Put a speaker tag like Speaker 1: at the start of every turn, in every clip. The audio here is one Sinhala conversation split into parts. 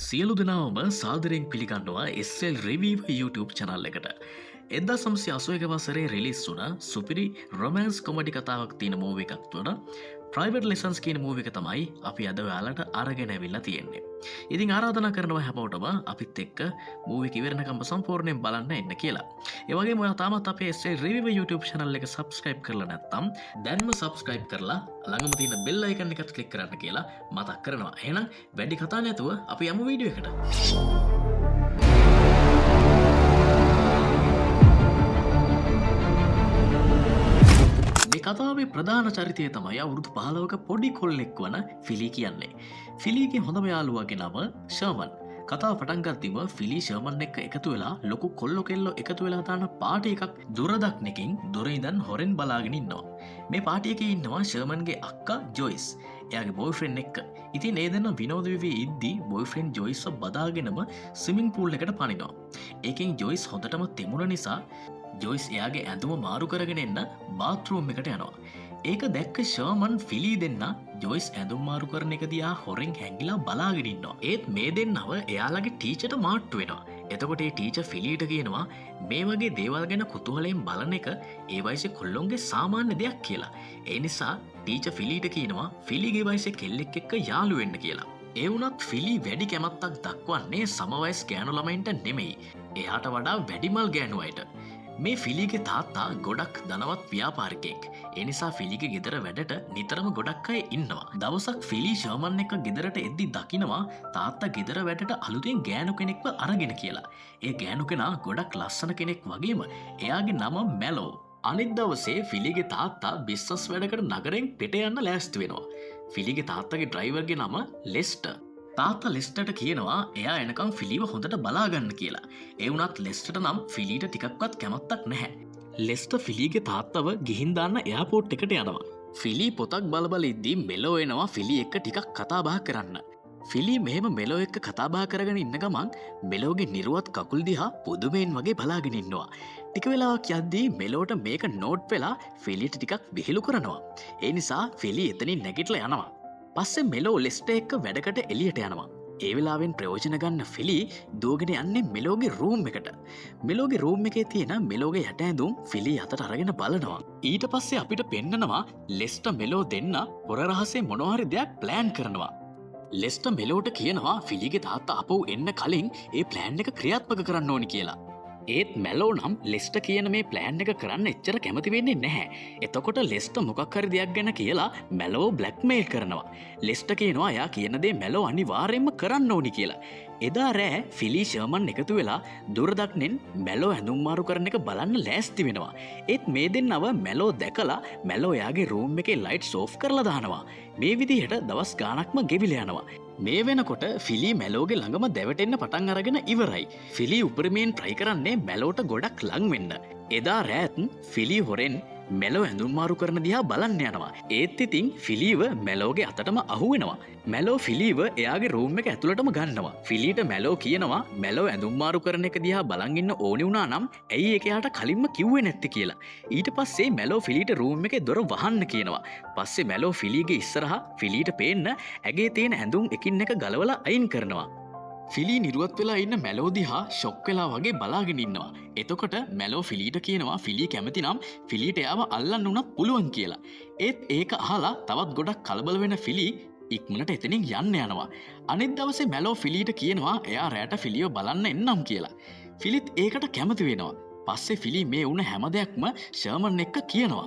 Speaker 1: සියලු දෙනාවම සාදරයෙන් පිළිගන්නවා SL Review YouTube channel එකට. 1981 වසරේ රිලීස් වුණ සුපිරි රොමෑන්ස් කොමඩි කතාවක් තියෙන මූවි එකක් වන ප්‍රයිවට් ලෙසන්ස් කියන මූවි එක තමයි අපි අද ඔයාලට අරගෙන ඇවිල්ලා තියෙන්නේ. ඉතින් ආරාධනා කරනවා හැමෝටම අපිත් එක්ක මූවි එක ඉවරනකම්ම සම්පූර්ණයෙන් බලන්න එන්න කියලා. ඒ වගේම ඔයා තාමත් අපේ SL Review YouTube channel එක subscribe කරලා නැත්නම් දැන්ම subscribe කරලා ළඟම තියෙන බෙල් අයිකන් එකත් ක්ලික් කරන්න කියලා මතක් කරනවා. එහෙනම් වැඩි කතා නැතුව අපි යමු වීඩියෝ එකට. මේ කතාවේ ප්‍රධාන චරිතය තමයි අවුරුදු 15ක පොඩි කොල්ලෙක් වන ෆිලි කියන්නේ. ෆිලිගේ හොඳම යාළුවාගේ නම ෂර්මන්. කතාව පටන් ගද්දිම ෆිලි ෂර්මන් එක්ක එකතු වෙලා ලොකු කොල්ලෝ කෙල්ලෝ එකතු වෙලා දාන පාටි එකක් දුරදක්නකින් දුර ඉඳන් හොරෙන් බලාගෙන ඉන්නවා. මේ පාටි එකේ ඉන්නවා ෂර්මන්ගේ අක්කා ජොයිස්. එයාගේ බොයිෆ්‍රෙන්ඩ් එක්ක. ඉතින් ඒ දෙන්න විනෝද වෙවි ඉද්දි බොයිෆ්‍රෙන්ඩ් ජොයිස්ව බදාගෙනම ස්විමින් පූල් එකට පනිනවා. ඒකෙන් ජොයිස් හොඳටම තෙමුණ නිසා ජොයිස් එයාගේ ඇඳුම මාරු කරගෙන එන්න බාත්රූම් එකට යනවා. ඒක දැක්ක ෂර්මන් ෆිලි දෙන්න ජොයිස් ඇඳුම් මාරු කරන එක දිහා හොරෙන් හැංගිලා බලාගෙන ඉන්නවා. ඒත් මේ දෙන්නව එයාලගේ ටීචර්ට මාට්ටු වෙනවා. එතකොට ඒ ටීචර් ෆිලීට කියනවා මේ වගේ දේවල් ගැන කුතුහලයෙන් බලන එක ඒ වයසේ කොල්ලොන්ගේ සාමාන්‍ය දෙයක් කියලා. ඒ නිසා ටීචර් ෆිලීට කියනවා ෆිලිගේ වයසේ කෙල්ලෙක් එක්ක යාළු වෙන්න කියලා. ඒ වුණත් ෆිලි වැඩි කැමැත්තක් දක්වන්නේ සමවයස් ගෑනු ළමයින්ට නෙමෙයි. එයාට වඩා වැඩිමල් ගෑනු අයට. මේ ෆිලිගේ තාත්තා ගොඩක් ධනවත් ව්‍යාපාරිකයෙක්. ඒ නිසා ෆිලිගේ ගෙදර වැඩට නිතරම ගොඩක් අය ඉන්නවා. දවසක් ෆිලි ෂර්මන් එක්ක ගෙදරට එද්දි දකිනවා තාත්තා ගෙදර වැඩට අලුතෙන් ගෑනු කෙනෙක්ව අරගෙන කියලා. ඒ ගෑනු කෙනා ගොඩක් ලස්සන කෙනෙක් වගේම එයාගේ නම මැලෝ. අනිත් දවසේ ෆිලිගේ තාත්තා බිස්නස් වැඩකට නගරෙන් පිට යන්න ලෑස්ති වෙනවා. ෆිලිගේ තාත්තගේ ඩ්‍රයිවර්ගේ නම ලෙස්ටර්. තාත්තා ලෙස්ටර්ට කියනවා එයා එනකම් ෆිලිව හොඳට බලාගන්න කියලා. ඒ වුණත් ලෙස්ටර්ට නම් ෆිලීට ටිකක්වත් කැමැත්තක් නැහැ. ලෙස්ටර් ෆිලිගේ තාත්තව ගිහින් දාන්න එයාපෝට් එකට යනවා. ෆිලි පොතක් බල බල ඉද්දී මෙලෝ එනවා ෆිලි එක්ක ටිකක් කතා බහ කරන්න. ෆිලි මෙහෙම මෙලෝ එක්ක කතා බහ කරගෙන ඉන්න ගමන් මෙලෝගේ නිරුවත් කකුල් දිහා පුදුමයෙන් වගේ බලාගෙන ඉන්නවා. ටික වෙලාවක් යද්දී මෙලෝට මේක නෝට් වෙලා ෆිලිට ටිකක් විහිළු කරනවා. ඒ නිසා ෆිලි එතනින් නැගිටලා යනවා. පස්සේ මෙලෝ ලෙස්ටර් එක්ක වැඩකට එළියට යනවා. ඒ වෙලාවෙන් ප්‍රයෝජන ගන්න ෆිලි දුවගෙන යන්නේ මෙලෝගේ රූම් එකට. මෙලෝගේ රූම් එකේ තියෙන මෙලෝගේ යට ඇඳුම් ෆිලි අතට අරගෙන බලනවා. ඊට පස්සේ අපිට පෙන්නනවා ලෙස්ටර් මෙලෝ දෙන්න හොර රහසේ මොනවා හරි දෙයක් ප්ලෑන් කරනවා. ලෙස්ටර් මෙලෝට කියනවා ෆිලිගේ තාත්තා ආපහු එන්න කලින් ඒ ප්ලෑන් එක ක්‍රියාත්මක කරන්න ඕනි කියලා. ඒත් මැලෝ නම් ලෙස්ටර් කියන මේ ප්ලෑන් එක කරන්න එච්චර කැමති වෙන්නේ නැහැ. එතකොට ලෙස්ටර් මොකක් හරි දෙයක් ගැන කියලා මැලෝ බ්ලැක්මේල් කරනවා. ලෙස්ටර් කියනවා එයා කියන දේ මැලෝ අනිවාර්යයෙන්ම කරන්න ඕනි කියලා. එදා රෑ ෆිලි ෂර්මන් එකතු වෙලා දුරදක්නෙන් මැලෝ ඇඳුම් මාරු කරන එක බලන්න ලෑස්ති වෙනවා. ඒත් මේ දෙන්නව මැලෝ දැකලා මැලෝ එයාගේ රූම් එකේ ලයිට්ස් ඕෆ් කරලා දානවා. මේ විදිහට දවස් ගාණක්ම ගෙවිලා යනවා. මේ වෙනකොට ෆිලි මැලෝගේ ළඟම දැවටෙන්න පටන් අරගෙන ඉවරයි. ෆිලි උපරිමයෙන් ට්‍රයි කරන්නේ මැලෝට ගොඩක් ලං වෙන්න. එදා රෑත් ෆිලි හොරෙන් මැලෝ ඇඳුම් මාරු කරන දිහා බලන්න යනවා. ඒත් ඉතින් ෆිලිව මැලෝගේ අතටම අහු වෙනවා. මැලෝ ෆිලිව එයාගේ රූම් එක ඇතුළටම ගන්නවා. ෆිලිට මැලෝ කියනවා මැලෝ ඇඳුම් මාරු කරන එක දිහා බලන් ඉන්න ඕනි වුණා නම් ඇයි ඒක එයාට කලින්ම කිව්වේ නැත්තේ කියලා. ඊට පස්සේ මැලෝ ෆිලිට රූම් එකේ දොර වහන්න කියනවා. පස්සේ මැලෝ ෆිලිගේ ඉස්සරහා ෆිලිට පේන්න ඇගේ තියෙන ඇඳුම් එකින් එක ගලවලා අයින් කරනවා. ෆිලි නිරුවත් වෙලා ඉන්න මැලෝ දිහා ෂොක් වෙලා වගේ බලාගෙන ඉන්නවා. එතකොට මැලෝ ෆිලීට කියනවා ෆිලී කැමති නම් ෆිලීට එයාව අල්ලන්න උනත් පුළුවන් කියලා. ඒත් ඒක අහලා තවත් ගොඩක් කලබල වෙන ෆිලී ඉක්මනට එතනින් යන්න යනවා. අනිත් දවසේ මැලෝ ෆිලීට කියනවා එයා රෑට ෆිලිව බලන්න එන්නම් කියලා. ෆිලිත් ඒකට කැමති වෙනවා. පස්සේ ෆිලි මේ වුණ හැම දෙයක්ම ෂර්මන් එක්ක කියනවා.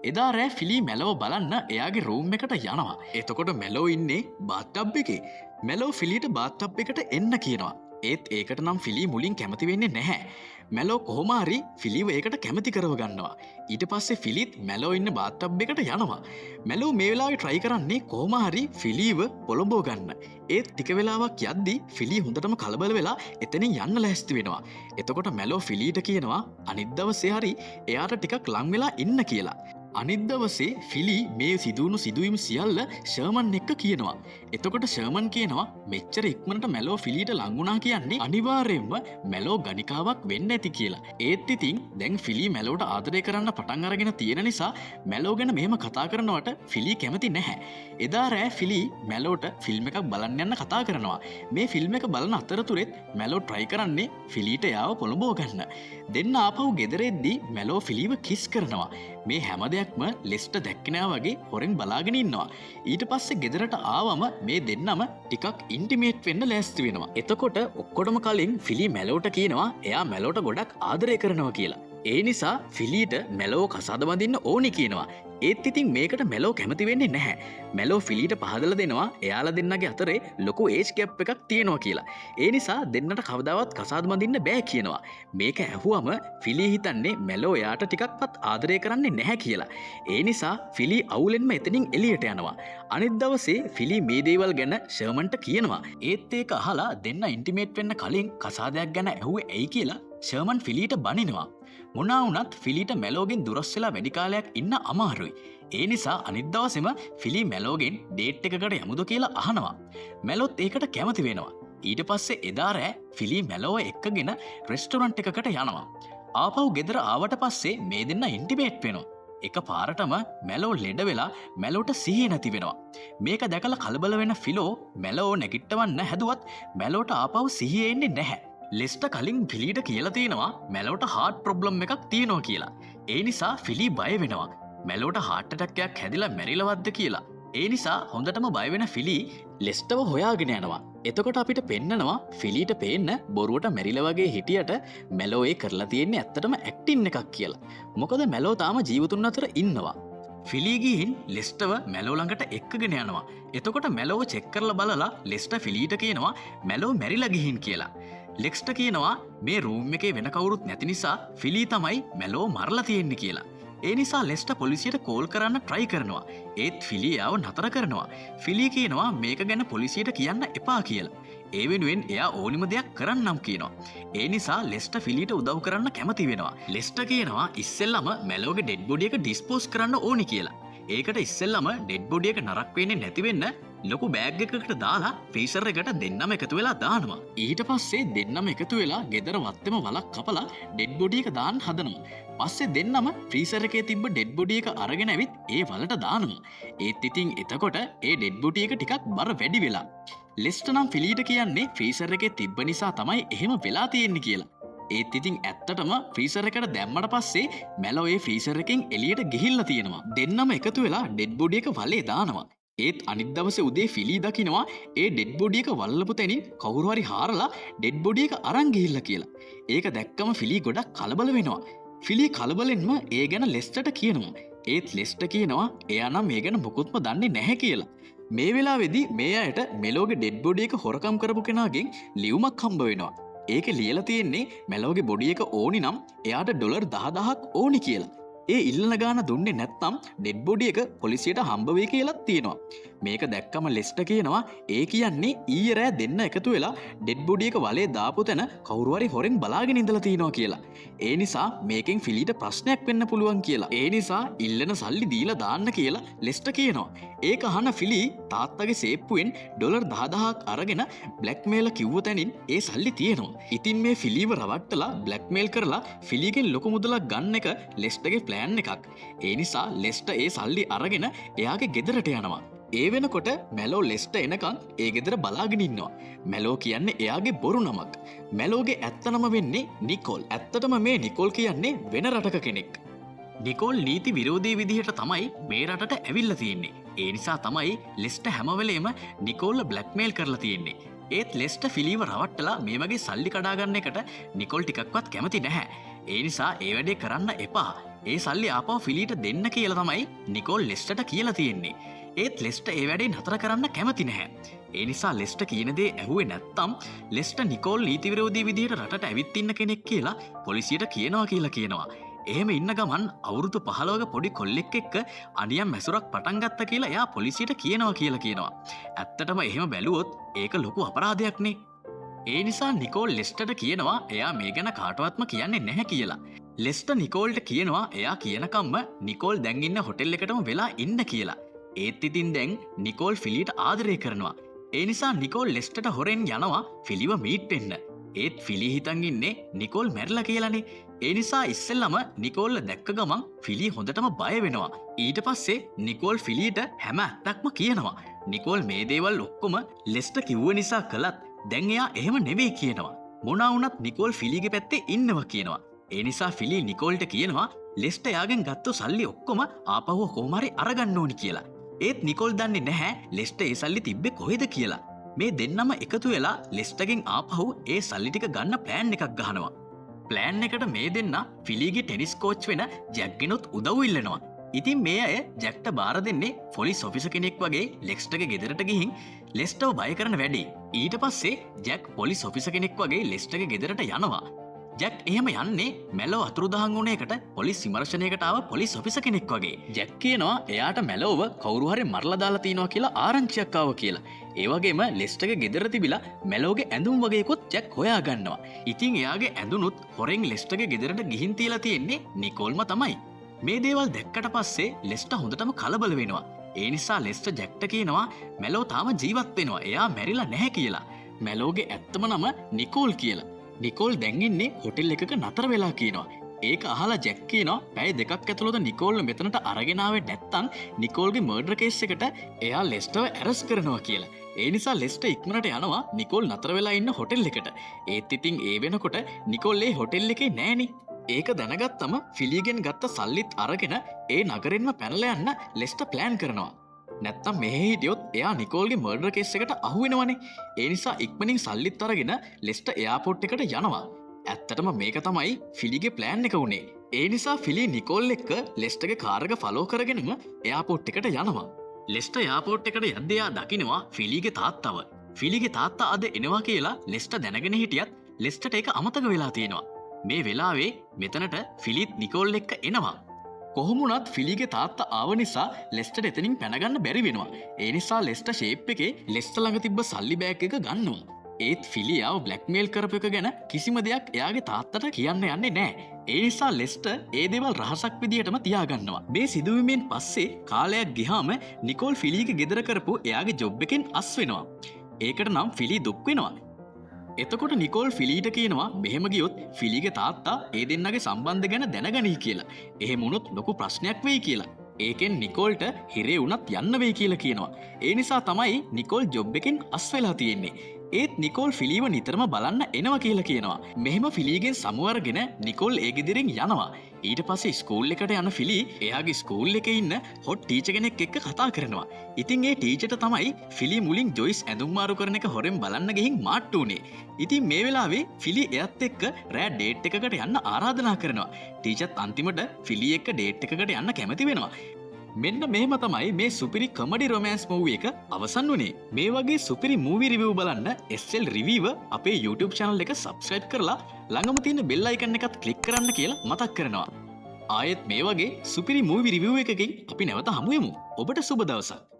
Speaker 1: එදා රෑ ෆිලි මැලෝ බලන්න එයාගේ රූම් එකට යනවා. එතකොට මැලෝ ඉන්නේ බාත්ටබ් එකේ. මැලෝ ෆිලිට බාත්ටබ් එකට එන්න කියනවා. ඒත් ඒකට නම් ෆිලි මුලින් කැමති වෙන්නේ නැහැ. මැලෝ කොහොම හරි ෆිලිව ඒකට කැමති කරව ගන්නවා. ඊට පස්සේ ෆිලිත් මැලෝ ඉන්න බාත්ටබ් එකට යනවා. මැලෝ මේ වෙලාවේ ට්‍රයි කරන්නේ කොහොම හරි ෆිලිව පොළඹව ගන්න. ඒත් ටික වෙලාවක් යද්දි ෆිලි හොඳටම කලබල වෙලා එතනින් යන්න ලෑස්ති වෙනවා. එතකොට මැලෝ ෆිලීට කියනවා අනිත් දවසේ හරි එයාට ටිකක් ලං වෙලා ඉන්න කියලා. අනිත් දවසේ ෆිලි මේ සිදුවුණු සිදුවීම් සියල්ල ෂර්මන් එක්ක කියනවා. එතකොට ෂර්මන් කියනවා මෙච්චර ඉක්මනට මැලෝ ෆිලිට ලං වුණා කියන්නේ අනිවාර්යයෙන්ම මැලෝ ගණිකාවක් වෙන්න ඇති කියලා. ඒත් ඉතින් දැන් ෆිලි මැලෝට ආදරය කරන්න පටන් අරගෙන තියෙන නිසා මැලෝ ගැන මෙහෙම කතා කරනවට ෆිලි කැමති නැහැ. එදා රෑ ෆිලි මැලෝට ෆිල්ම් එකක් බලන්න යන්න කතා කරනවා. මේ ෆිල්ම් එක බලන අතරතුරෙත් මැලෝ ට්‍රයි කරන්නේ ෆිලිට එයාව පොළඹව ගන්න. දෙන්න ආපහු ගෙදර එද්දි මැලෝ ෆිලිව කිස් කරනවා. මේ හැම දෙයක්ම ලෙස්ට දැක්කේ නෑ වගේ හොරෙන් බලාගෙන ඉන්නවා. ඊට පස්සේ ගෙදරට ආවම මේ දෙන්නම ටිකක් ඉන්ටිමේට් වෙන්න ලෑස්ති වෙනවා. එතකොට ඔක්කොටම කලින් ෆිලි මැලෝට කියනවා එයා මැලෝට ගොඩක් ආදරය කරනවා කියලා. ඒ නිසා ෆිලීට මැලෝ කසාද බඳින්න ඕනි කියනවා. ඒත් ඉතින් මේකට මැලෝ කැමති වෙන්නේ නැහැ. මැලෝ ෆිලීට පහදලා දෙනවා එයාලා දෙන්නගේ අතරේ ලොකු ඒජ් ගැප් එකක් තියෙනවා කියලා. ඒ නිසා දෙන්නට කවදාවත් කසාද බඳින්න බෑ කියනවා. මේක ඇහුවම ෆිලී හිතන්නේ මැලෝ එයාට ටිකක්වත් ආදරය කරන්නේ නැහැ කියලා. ඒ නිසා ෆිලී අවුලෙන්ම එතනින් එළියට යනවා. අනිත් දවසේ ෆිලී මේ දේවල් ගැන ෂර්මන්ට කියනවා. ඒත් ඒක අහලා දෙන්න ඉන්ටිමේට් වෙන්න කලින් කසාදයක් ගැන ඇහුවේ ඇයි කියලා ෂර්මන් ෆිලීට බනිනවා. මොනා වුණත් ෆිලීට මැලෝගෙන් දුරස් වෙලා වැඩි කාලයක් ඉන්න අමාරුයි. ඒ නිසා අනිත් දවසේම ෆිලී මැලෝගෙන් ඩේට් එකකට යමුද කියලා අහනවා. මැලොත් ඒකට කැමති වෙනවා. ඊට පස්සේ එදා රෑ ෆිලී මැලෝව එක්කගෙන රෙස්ටොරන්ට් එකකට යනවා. ආපහු ගෙදර ආවට පස්සේ මේ දෙන්න ඉන්ටිමේට් වෙනවා. එක පාරටම මැලෝ ලෙඩ වෙලා මැලෝට සිහිය නැති වෙනවා. මේක දැකලා කලබල වෙන ෆිලෝ මැලෝ නැගිට්ටවන්න හැදුවත් මැලෝට ආපහු සිහිය එන්නේ නැහැ. ලෙස්ට කලින් ෆිලීට කියලා තියෙනවා මැලෝට හાર્ට් ප්‍රොබ්ලම් එකක් තියෙනවා කියලා. ඒ නිසා ෆිලී බය වෙනවා. මැලෝට හાર્ට් ඇටැක් එකක් හැදිලා මැරිලවත්ද කියලා. ඒ නිසා හොඳටම බය වෙන ෆිලී ලෙස්ටව හොයාගෙන යනවා. එතකොට අපිට පෙන්නනවා ෆිලීට පේන්න බොරුවට මැරිලා වගේ හිටියට මැලෝ ඒ කරලා තියෙන්නේ ඇත්තටම ඇක්ටින් එකක් කියලා. මොකද මැලෝ තාම ජීවතුන් අතර ඉන්නවා. ෆිලී ගිහින් ලෙස්ටව මැලෝ ළඟට එක්කගෙන යනවා. එතකොට මැලෝව චෙක් කරලා බලලා ලෙස්ට ෆිලීට කියනවා මැලෝ මැරිලා ගිහින් කියලා. ලෙක්ස්ට කියනවා මේ රූම් එකේ වෙන කවුරුත් නැති නිසා ෆිලී තමයි මැලෝ මරලා තියෙන්නේ කියලා. ඒ නිසා ලෙස්ට පොලිසියට කෝල් කරන්න ට්‍රයි කරනවා. ඒත් ෆිලී එයාව නතර කරනවා. ෆිලී කියනවා මේක ගැන පොලිසියට කියන්න එපා කියලා. ඒ වෙනුවෙන් එයා ඕනිම දෙයක් කරන්නම් කියනවා. ඒ නිසා ලෙස්ට ෆිලීට උදව් කරන්න කැමති වෙනවා. ලෙස්ට කියනවා ඉස්සෙල්ලම මැලෝගේ ඩෙඩ් බොඩි එක ඩිස්පෝස් කරන්න ඕනි කියලා. ඒකට ඉස්සෙල්ලම ඩෙඩ් බොඩි එක නරක් වෙන්නේ නැති වෙන්න ලොකු බෑග් එකකට දාලා ෆ්‍රීසර් එකට දෙන්නම එකතු වෙලා දානවා. ඊට පස්සේ දෙන්නම එකතු වෙලා ගෙදර වත්තෙම වලක් කපලා ඩෙඩ් බොඩි එක දාන්න හදනවා. පස්සේ දෙන්නම ෆ්‍රීසර් එකේ තිබ්බ ඩෙඩ් බොඩි එක අරගෙන ඇවිත් ඒ වලට දානවා. ඒත් ඉතින් එතකොට ඒ ඩෙඩ් බොඩි එක ටිකක් බර වැඩි වෙලා. ලෙස්ට නම් ෆිලීට කියන්නේ ෆ්‍රීසර් එකේ තිබ්බ නිසා තමයි එහෙම වෙලා තියෙන්නේ කියලා. ඒත් ඉතින් ඇත්තටම ෆ්‍රීසර් එකට දැම්මට පස්සේ මැලෝ ඒ ෆ්‍රීසර් එකෙන් එළියට ගිහිල්ලා තියෙනවා. දෙන්නම එකතු වෙලා ඩෙඩ් බොඩි එක වලේ දානවා. ඒත් අනිත් දවසේ උදේ ෆිලී දකිනවා ඒ ඩෙඩ් බොඩි එක වල්ලපු තැනින් කවුරු හරි හාරලා ඩෙඩ් බොඩි එක අරන් ගිහිල්ලා කියලා. ඒක දැක්කම ෆිලී ගොඩක් කලබල වෙනවා. ෆිලී කලබලෙන්ම ඒ ගැන ලෙස්ටට කියනවා. ඒත් ලෙස්ට කියනවා එයා නම් මේ ගැන මොකුත්ම දන්නේ නැහැ කියලා. මේ වෙලාවේදී මේ අයට මෙලෝගේ ඩෙඩ් බොඩි එක හොරකම් කරපු කෙනාගෙන් ලියුමක් හම්බ වෙනවා. ඒක ලියලා තියෙන්නේ මැලෝගේ බොඩි එක ඕනි නම් එයාට ඩොලර් 10,000ක් ඕනි කියලා. ඒ ඉල්ලන ගාන දුන්නේ නැත්නම් ඩෙඩ් බොඩි එක පොලිසියට හම්බ වෙයි කියලාත් තියෙනවා. මේක දැක්කම ලෙස්ට කියනවා ඒ කියන්නේ ඊයේ රෑ දෙන්න එකතු වෙලා ඩෙඩ් බොඩි එක වලේ දාපු තැන කවුරු හරි හොරෙන් බලාගෙන ඉඳලා තියෙනවා කියලා. ඒ නිසා මේකෙන් ෆිලීට ප්‍රශ්නයක් වෙන්න පුළුවන් කියලා. ඒ නිසා ඉල්ලන සල්ලි දීලා දාන්න කියලා ලෙස්ට කියනවා. ඒක අහන ෆිලී තාත්තගේ සේප්පුවෙන් ඩොලර් 10,000ක් අරගෙන බ්ලැක්මේල කිව්ව තැනින් ඒ සල්ලි තියෙනවා. ඉතින් මේ ෆිලීව රවට්ටලා බ්ලැක්මේල් කරලා ෆිලීගෙන් ලොකු මුදලක් ගන්න එක ලෙස්ටගේ ප්ලෑන් එකක්. ඒ නිසා ලෙස්ට ඒ සල්ලි අරගෙන එයාගේ ගෙදරට යනවා. ඒ වෙනකොට මැලෝ ලෙස්ට එනකන් ඒ ගෙදර බලාගෙන ඉන්නවා. මැලෝ කියන්නේ එයාගේ බොරු නමක්. මැලෝගේ ඇත්ත නම වෙන්නේ නිකෝල්. ඇත්තටම මේ නිකෝල් කියන්නේ වෙන රටක කෙනෙක්. නිකෝල් නීති විරෝධී විදිහට තමයි මේ රටට ඇවිල්ලා තියෙන්නේ. ඒ නිසා තමයි ලෙස්ට හැම වෙලේම නිකෝල්ව බ්ලැක්මේල් කරලා තියෙන්නේ. ඒත් ලෙස්ට ෆිලීව රවට්ටලා මේ වගේ සල්ලි කඩා ගන්න එකට නිකෝල් ටිකක්වත් කැමති නැහැ. ඒ නිසා ඒ වැඩේ කරන්න එපා. ඒ සල්ලි ආපහු ෆිලීට දෙන්න කියලා තමයි නිකෝල් ලෙස්ටට කියලා තියෙන්නේ. ඒත් ලෙස්ට ඒ වැඩේ නතර කරන්න කැමති නැහැ. ඒ නිසා ලෙස්ට කියන දේ ඇහුවේ නැත්තම් ලෙස්ට නිකෝල් නීති විරෝධී විදිහට රටට ඇවිත් ඉන්න කෙනෙක් කියලා පොලිසියට කියනවා කියලා කියනවා. එහෙම ඉන්න ගමන් අවුරුදු 15ක පොඩි කොල්ලෙක් එක්ක අනියම් මැසුරක් පටන් ගත්ත කියලා එයා පොලිසියට කියනවා කියලා කියනවා. ඇත්තටම එහෙම බැලුවොත් ඒක ලොකු අපරාධයක්නේ. ඒ නිසා නිකෝල් ලෙස්ටට කියනවා එයා මේ ගැන කාටවත්ම කියන්නේ නැහැ කියලා. ලෙස්ටර් නිකෝල්ට කියනවා එයා කියනකම්ම නිකෝල් දැන් ඉන්න හොටෙල් එකටම වෙලා ඉන්න කියලා. ඒත් ඉතින් දැන් නිකෝල් ෆිලිට ආදරය කරනවා. ඒ නිසා නිකෝල් ලෙස්ටර්ට හොරෙන් යනවා ෆිලිව මීට් වෙන්න. ඒත් ෆිලි හිතන් ඉන්නේ නිකෝල් මැරිලා කියලානේ. ඒ නිසා ඉස්සෙල්ලම නිකෝල්ව දැක්ක ගමන් ෆිලි හොඳටම බය වෙනවා. ඊට පස්සේ නිකෝල් ෆිලිට හැම ඇත්තක්ම කියනවා. නිකෝල් මේ දේවල් ඔක්කොම ලෙස්ටර් කිව්ව නිසා කළත් දැන් එයා එහෙම නෙවෙයි කියනවා. මොනවා වුණත් නිකෝල් ෆිලිගේ පැත්තේ ඉන්නවා කියනවා. ඒ නිසා ෆිලි නිකෝල්ට කියනවා ලෙස්ටර් එයාගෙන් ගත්ත සල්ලි ඔක්කොම ආපහු කොහොම හරි අරගන්න ඕනි කියලා. ඒත් නිකෝල් දන්නේ නැහැ ලෙස්ටර් ඒ සල්ලි තිබ්බේ කොහෙද කියලා. මේ දෙන්නම එකතු වෙලා ලෙස්ටර්ගෙන් ආපහු ඒ සල්ලි ටික ගන්න ප්ලෑන් එකක් ගහනවා. ප්ලෑන් එකට මේ දෙන්න ෆිලිගේ ටෙනිස් කෝච් වෙන ජැක්ගෙනුත් උදව් ඉල්ලනවා. ඉතින් මේ අය ජැක්ට බාර දෙන්නේ පොලිස් ඔෆිසර් කෙනෙක් වගේ ලෙස්ටර්ගේ ගෙදරට ගිහින් ලෙස්ටර්ව බය කරන වැඩේ. ඊට පස්සේ ජැක් පොලිස් ඔෆිසර් කෙනෙක් වගේ ලෙස්ටර්ගේ ගෙදරට යනවා. ජැක් එහෙම යන්නේ මැලෝ අතුරුදහන් වුණ එකට පොලිස් විමර්ශනයකට ආව පොලිස් ඔෆිසර් කෙනෙක් වගේ. ජැක් කියනවා එයාට මැලෝව කවුරු හරි මරලා දාලා තියනවා කියලා ආරංචියක් ආවා කියලා. ඒ වගේම ලෙස්ටර්ගේ ගෙදර තිබිලා මැලෝගේ ඇඳුම් වගේකුත් ජැක් හොයා ගන්නවා. ඉතින් එයාගේ ඇඳුනුත් හොරෙන් ලෙස්ටර්ගේ ගෙදරට ගිහින් තියලා තියෙන්නේ නිකෝල්ම තමයි. මේ දේවල් දැක්කට පස්සේ ලෙස්ටර් හොඳටම කලබල වෙනවා. ඒ නිසා ලෙස්ටර් ජැක්ට කියනවා මැලෝ තාම ජීවත් වෙනවා, එයා මැරිලා නැහැ කියලා. මැලෝගේ ඇත්තම නම නිකෝල් කියලා. නිකෝල් දැන් ඉන්නේ හොටෙල් එකක නතර වෙලා කියනවා. ඒක අහලා ජැක් කියනවා පැය දෙකක් ඇතුළත නිකෝල්ව මෙතනට අරගෙන ආවේ නැත්තම් නිකෝල්ගේ මර්ඩර් කේස් එකට එයා ලෙස්ටර්ව ඇරෙස්ට් කරනවා කියලා. ඒ නිසා ලෙස්ටර් ඉක්මනට යනවා නිකෝල් නතර වෙලා ඉන්න හොටෙල් එකට. ඒත් ඉතින් ඒ වෙනකොට නිකෝල් ඒ හොටෙල් එකේ නෑනේ. ඒක දැනගත්තම ෆිලිගෙන් ගත්ත සල්ලිත් අරගෙන ඒ නගරෙන්ම පැනලා යන්න ලෙස්ටර් ප්ලෑන් කරනවා. නැත්තම් මෙහෙ හිටියොත් එයා නිකෝල්ගේ මර්ඩර් කේස් එකට අහු වෙනවනේ. ඒ නිසා ඉක්මනින් සල්ලිත් අරගෙන ලෙස්ටර් එයාපෝට් එකට යනවා. ඇත්තටම මේක තමයි ෆිලිගේ ප්ලෑන් එක වුණේ. ඒ නිසා ෆිලි නිකෝල් එක්ක ලෙස්ටර්ගේ කාර් එක ෆලෝ කරගෙනම එයාපෝට් එකට යනවා. ලෙස්ටර් එයාපෝට් එකට යද්දී එයා දකිනවා ෆිලිගේ තාත්තව. ෆිලිගේ තාත්තා අද එනවා කියලා ලෙස්ටර් දැනගෙන හිටියත් ලෙස්ටර්ට ඒක අමතක වෙලා තියෙනවා. මේ වෙලාවේ මෙතනට ෆිලිත් නිකෝල් එක්ක එනවා. කොහොම වුණත් ෆිලිගේ තාත්තා ආව නිසා ලෙස්ටර්ට එතනින් පැනගන්න බැරි වෙනවා. ඒ නිසා ලෙස්ටර් ෂේප් එකේ ලෙස්ටර් ළඟ තිබ්බ සල්ලි බෑග් එක ගන්නවා. ඒත් ෆිලි එයාව බ්ලැක්මේල් කරපු එක ගැන කිසිම දෙයක් එයාගේ තාත්තට කියන්න යන්නේ නෑ. ඒ නිසා ලෙස්ටර් ඒ දේවල් රහසක් විදියටම තියාගන්නවා. මේ සිදුවීමෙන් පස්සේ කාලයක් ගියාම නිකෝල් ෆිලිගේ ගෙදර කරපු එයාගේ ජොබ් එකෙන් අස් වෙනවා. ඒකට නම් ෆිලි දුක් වෙනවා. එතකොට නිකෝල් ෆිලීට කියනවා මෙහෙම ගියොත් ෆිලිගේ තාත්තා ඒ දෙන්නගේ සම්බන්ධ ගැන දැනගනී කියලා. එහෙම වුණොත් ලොකු ප්‍රශ්නයක් වෙයි කියලා. ඒකෙන් නිකෝල්ට හිරේ වුණත් යන්න වෙයි කියලා කියනවා. ඒ නිසා තමයි නිකෝල් ජොබ් එකෙන් අස් වෙලා තියෙන්නේ. ඒත් නිකෝල් ෆිලීව නිතරම බලන්න එනවා කියලා කියනවා. මෙහෙම ෆිලීගෙන් සමු අරගෙන නිකෝල් ඒ ගෙදරින් යනවා. ඊට පස්සේ ස්කූල් එකට යන ෆිලී එයාගේ ස්කූල් එකේ ඉන්න හොට් ටීචර් කෙනෙක් එක්ක කතා කරනවා. ඉතින් ඒ ටීචර්ට තමයි ෆිලී මුලින් ජොයිස් ඇඳුම් මාරු කරන එක හොරෙන් බලන්න ගිහින් මාට්ටු වුණේ. ඉතින් මේ වෙලාවේ ෆිලී එයත් එක්ක රෑ ඩේට් එකකට යන්න ආරාධනා කරනවා. ටීචර්ත් අන්තිමට ෆිලී එක්ක ඩේට් එකකට යන්න කැමති වෙනවා. මෙන්න මෙහෙම තමයි මේ සුපිරි කමඩි රොමෑන්ස් මූවි එක අවසන් වුණේ. මේ වගේ සුපිරි මූවි රිවිව් බලන්න SL Review අපේ YouTube channel එක subscribe කරලා ළඟම තියෙන බෙල් අයිකන් එකත් ක්ලික් කරන්න කියලා මතක් කරනවා. ආයෙත් මේ වගේ සුපිරි මූවි රිවිව් එකකින් අපි නැවත හමු වෙමු. ඔබට සුබ දවසක්.